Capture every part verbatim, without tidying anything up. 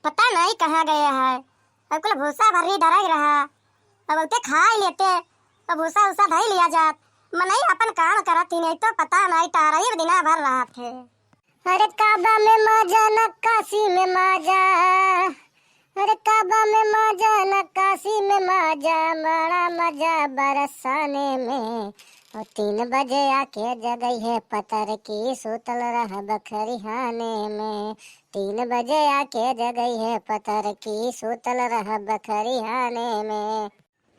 पता नहीं कहाँ गए हैं। अब कुल भूसा भर्री धरक रहा, अब उते खाई लेते, अब भूसा उसा धई लिया जात। मनई अपन काम करत ही नहीं तो पता नहीं टारई दिना भर रहत है। अरे काबा में माजा न काशी में माजा, अरे काबा में माजा न काशी में माजा, बड़ा मजा बरसाने में। और तीन बजे आके जगई है पतर की, सूतल रहब खरिहाने में। तीन बजे आके जगई है पतर की, सूतल रहब खरिहाने में।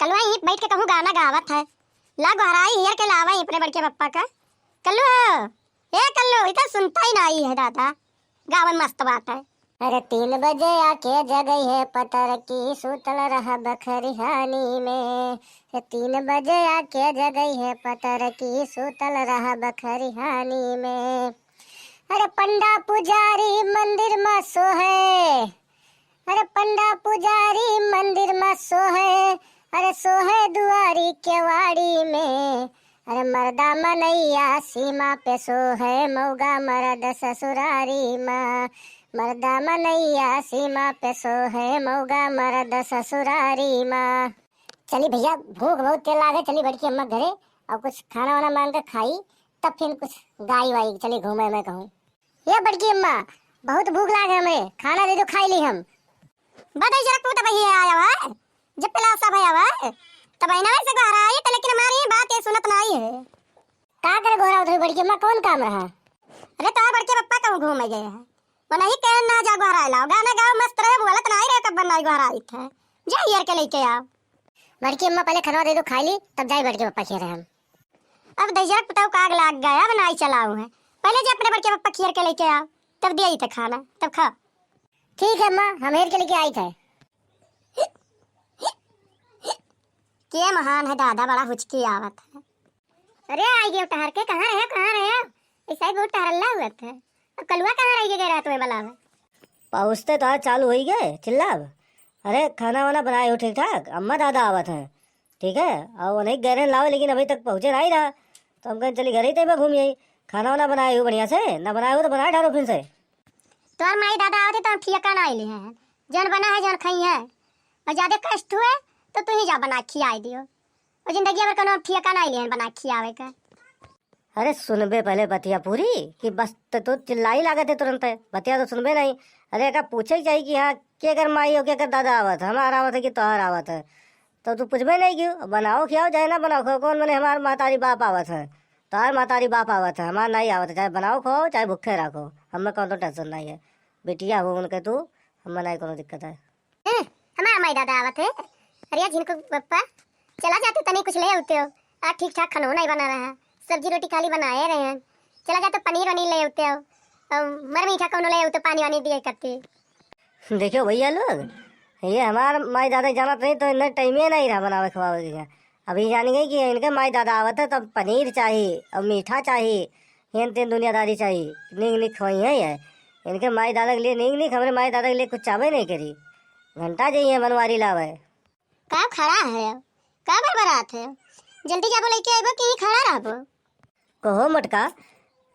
कलुआ यहीं बैठ के कहूँ गाना गावत है। ला गोहराई हियर के लावा ही अपने बड़के पप्पा का। कल्लू हो, ए कल्लू, ई तो सुनता ही नहीं है दादा। गावन मस्त बात है। अरे तीन बजे आके जगई है पतर की, सूतल रहब खरिहानी में। तीन बजे आके जगई है पतर की, सूतल रहब खरिहानी में। अरे पंडा पुजारी मंदिर मा सोहे, अरे पंडा पुजारी मंदिर मा सोहे, अरे सोहे दुआरी केवाड़ी में। अरे मर्दा मनैया सीमा पे सोहे, मौगा मर्द ससुरारी मा। मर्दा मनैया सीमा पे सोहे, मौगा मर्द ससुरारी मा। चली भैया, भूख बहुत तेज लागे, चली बड़की अम्मा घरे और कुछ खाना वाना मांग के खाई, तब फिर कुछ गाई वाई, चली घूमे मैं कहूँ। ये बड़की अम्मा, बहुत भूख लागे हमें, खाना दे दो, खाई ली हम। बदई जरा तू तब ये आया है, जब पिला सब है, तब इन्हें से गोहराई तो, लेकिन हमारी बात ये सुनत नहीं है। का करे गोहरावत रही बड़की अम्मा, कौन काम रहा? अरे तो बड़के पप्पा कहूँ घूमे गए हैं, वो नहीं कह ना जा गोहराए लाओ, गाना गाओ मस्त रहे, बोलत नहीं रहे कब बनाई गोहराई थे, जा हियर के लेके आओ। बड़की अम्मा पहले खनवा दे दो, खाई ली, तब जाई बड़के पप्पा खियारे हम। अब दहिजरा के पुतहु का आग लाग गया, अब नाई चलाऊ है। पहले जा अपने बड़के पप्पा खियर के लेके आओ, तब दिया ही थे खाना, तब खाओ। ठीक है अम्मा, हम हेर के लेके आई थे। के महान है दादा, बड़ा हुचकी आवत है। अरे आई गए टहर के, कहाँ रहे, कहाँ रहे? ऐसा ही बहुत टहरल्ला हुआ था। अब कलुआ कहाँ रह गए रात में बलावे? पहुँचते तो आज चालू हो ही गए चिल्लाब। अरे खाना वाना बनाए हो ठीक ठाक, अम्मा दादा आवत हैं। ठीक है, और उन्हें गैरन लावे, लेकिन अभी तक पहुँचे नहीं रहा, तो हम कहें चली घर ही तय घूम आई। खाना वाना बनाए हो बढ़िया से, ना बनाए हो तो बनाए डालो फिर से। तोर माई दादा आवत है तो हम ठियाका ना आइले हैं, जौन बना है जौन खाई है, और ज्यादा कष्ट हुए तो तू ही जा बना के खियाए दियो, और जिंदगी भर कोनो हम ठियाका ना आइले हैं बना के खियावे का। अरे सुनबे पहले बतिया पूरी, कि बस त-, तो चिल्लाई लागत है तुरंत है, बतिया तो सुनबे नहीं। अरे एका पूछे के चाहिए कि हाँ, के कर माई हो, के कर दादा आवत है, हमार आवत है कि तोहार आवत है, तो तू पूछबे नहीं क्यों? बनाओ खियाओ चाहे ना बनाओ खाओ, कौन मने हमार महतारी बाप आवत है, तोहार महतारी बाप आवत है, हमार नहीं आवत है, चाहे बनाओ खाओ चाहे भूखे रखो, हमें कौन तो टेंशन नहीं है। बिटिया हो उनके तू, हमें नहीं कोनो दिक्कत है। हैं, हमार माई दादा आवत है। अरे झिनकू पप्पा, चला जाते तनी कुछ ले आते हो। आ ठीक ठाक खानो नहीं बना रहा, सब्जी रोटी खाली बनाए रहे हैं। चला जाते पनीर वनीर ले आते हो, और मर मीठा कोनो ले आते, पानी वानी दिए करते। देखियो भैया लोग, ये हमार माई दादा जानत नहीं तो इन्हें टाइमे नहीं रहा बनावे खवावे के। अभी जान गई कि इनके माई दादा आवत है तब पनीर चाहिए और मीठा चाहिए, हेन तेन दुनियादारी चाहिए, नीक नीक खवाई है ये। इनके माई दादा के लिए नीक नीक, हमरे माई दादा के लिए कुछ चाहबे नहीं करी। घंटा जाइए बनवारी लावे। का खड़ा है, का बरबरात है? जल्दी जाबो लेके आइबो कि यहीं खड़ा रहबो? कहो मोटका,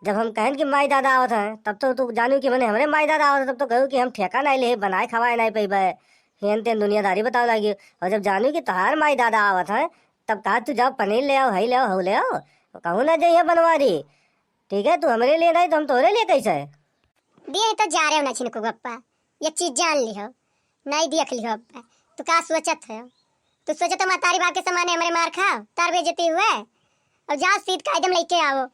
जब हम कहन कि माई दादा आवत हैं, तब तो तू जानू कि मने हमरे माई दादा आवत हैं, तब तो कहू कि हम ठेका नहीं ले, बनाए खवाए नहीं पैबे, हेन तेन दुनियादारी बतावे लागी। और जब जानू कि तोहार माई दादा आवत हैं, तब कहा तू जाओ पनीर ले आओ, हई ले आओ, हऊ ले आओ, कहूँ ना जाइए बनवारी। ठीक है, तू हमरे लिए नहीं तो हम तोहरे लिए कैसे? दिए तो जा रहे हो ना छिनको गप्पा, ये चीज जान लिहो, नहीं देख लिहो अब। तू का सोचत है? तू सोचत हो महतारी बाप के समाने हमरे मार खाओ, तार बेइज्जती हुए? अब जाओ सीध कायदे में लेके आओ।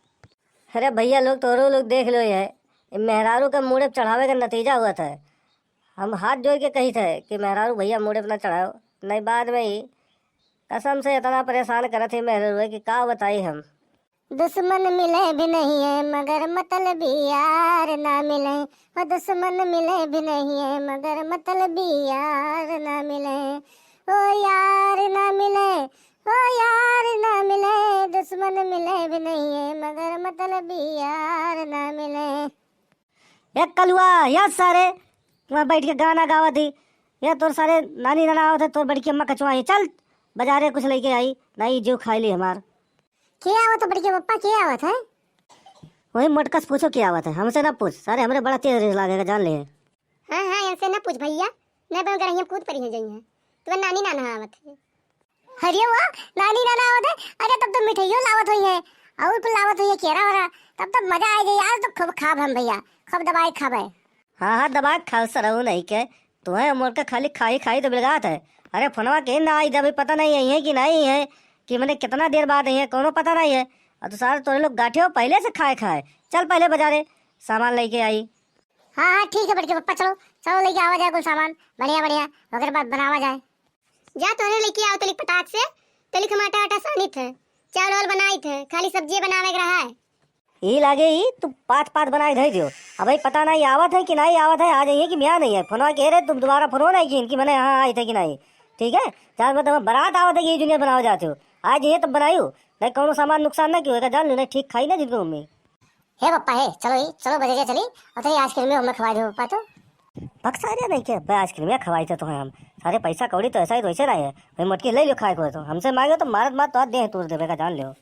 अरे भैया लोग, तोरो लोग देख लो, ये मेहरारू का मूड़े पे चढ़ावे का नतीजा हुआ था। हम हाथ जोड़ के कही थे कि मेहरारू भैया मूड़े पे ना चढ़ाओ, नहीं बाद में ही कसम से इतना परेशान करत ही मेहरारू कि का बताई हम। दुश्मन मिले भी नहीं है मगर मतलबी यार ना मिले, ओ दुश्मन मिले भी नहीं है मगर मतलबी यार ना मिले, ओ यार ना मिले, ओ यार ना मिले, दुश्मन मिले भी नहीं है मगर मतलबी यार ना मिले। ए कलुआ, या सारे वहाँ बैठ के गाना गावत ही। या तोर सारे नानी नाना आवत है, तोर बड़की अम्मा कचवा ही। चल, बाजारे कुछ लेके आई, नहीं जीव खाई ली हमार। के आवत है बड़के पप्पा, के आवत है? वही मोटका से पूछो के आवत है, हमसे ना पूछ, सारे हमरे बड़ा तेज रेस लागेगा, जान ले। हाँ, हाँ, इनसे ना पूछ भइया, नहीं बन गरहिया कूद परी है जइहैं। तुम्हार नानी नाना आवत है। अरे वाह, नानी नाना आवत है। अरे तब तो मिठाइयो लावत होइहैं, और कुल लावत होइहैं, केरा वेरा। तब तो मजा आ जाई यार, तो खूब खाब हम भइया, खूब दबाई खाबे। हाँ, हाँ, दबाई खाब सरऊ नहीं के। तुम्हें मोर के खाली खाई खाई तो बिलगात है। अरे फोनवा के ना आई, जब पता नहीं आई है कि नहीं है, कि मने कितना देर बाद आई है, कोनो पता नहीं है। और तो सारे तोरे लोग गाठियो पहले से खाए खाए। चल पहले बाजारे सामान लेके आई। हाँ, हाँ, ठीक है बड़के पप्पा, चलो, चलो लेके आवा जाए कुल सामान, बढ़िया, बढ़िया, ओकर बाद बनावा जाए। जा तोहरे लेके आओ तलिक पटाक से, तलिक हम आटा आटा सानित है, चावल वावल बनाइत है, खाली सब्जी बनावे के रहा है। ई लागे ई तू पात पात बनाए धई दियो। अब भाई पता नहीं आवत है कि नहीं आवत है, आ जाइए कि मियाँ नहीं है। फोनवा के रे तुम दोबारा फोन नहीं की इनकी मने यहाँ आई थे कि नहीं, ठीक है? चार मतलब बारात आवत है कि ये दुनिया बनावे जाते हो, आ जाइए तब बनायू, नहीं कौनो सामान नुकसान ना कियो, एका जान लो नहीं ठीक खाई ना जिनको मम्मी। हे पप्पा, हे, चलो ई, चलो बजरिया चली, और चली आइसक्रीम में हमें खवाई दो पप्पा तो। बक्सा रे नहीं के, बे आइसक्रीम में खवाई थे तो हम। सारे पैसा कौड़ी तो ऐसा ही तो ऐसे नहीं है। भाई मोटकी ले लियो खाए को तो। हमसे मांगे तो मारत मारत तो दे तोड़ देवे का जान लियो।